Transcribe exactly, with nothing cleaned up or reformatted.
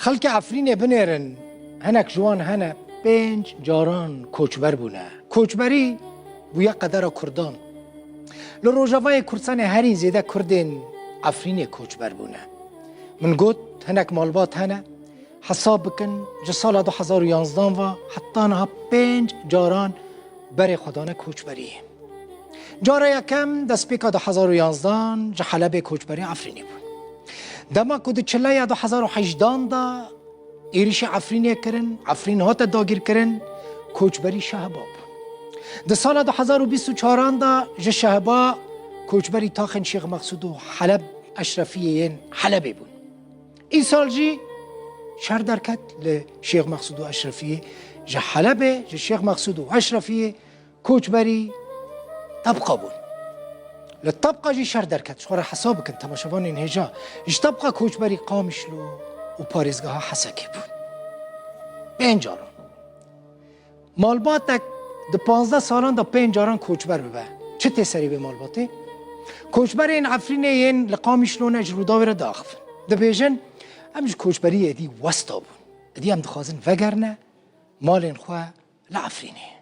Xelkê Efrînê binêrin, hinek ji wan hene pênc caran koçber bûne. Koçberî bûye qedera Kurdan. Li Rojavayê Kurdistanê herî zêde Kurdên Efrînê koçber bûne. Min got, hinek malbat hene, hesab bikin, ji sala du hezar û yanzdan ve heta niha pênc caran berê xwe dane koçberiyê. Cara yekem destpêka du hezar û yanzdan ji Helebê koçberî Efrînê bûn. Dema ku di çileya du hezar û hejdan de êrişî Efrînê kirin, Efrîn hate dagîrkirin, koçberî Şehba bûn. Di sala du hezar û bîst û çaran de ji Şehba koçberî taxên Şêx Mexsûd û Heleb Eşrefiyê yên Helebê bûn. Îsal jî şer derket li Şêx Mexsûd û Eşrefiyê, ji Helebê, ji Şêx Mexsûd û Eşrefiyê koçberî Tebqa bûn. Li Tebqa jî şer derket. Ji xwe re hesab bikin, temaşevanên hêja. Ji Tebqa koçberî Qamişlo û parêzgeha Hesekê bûn. Pênc caran. Malbatek di panzdeh salan de pênc caran koçber bibe, çi tê serê vê malbatê? Koçberên Efrînê yên li Qamişlo ne ji Rûdawê re diaxivin. Dibêjin, em ji koçberiyê êdî westa bûn. Êdî em dixwazin vegerine malên xwe li Efrînê.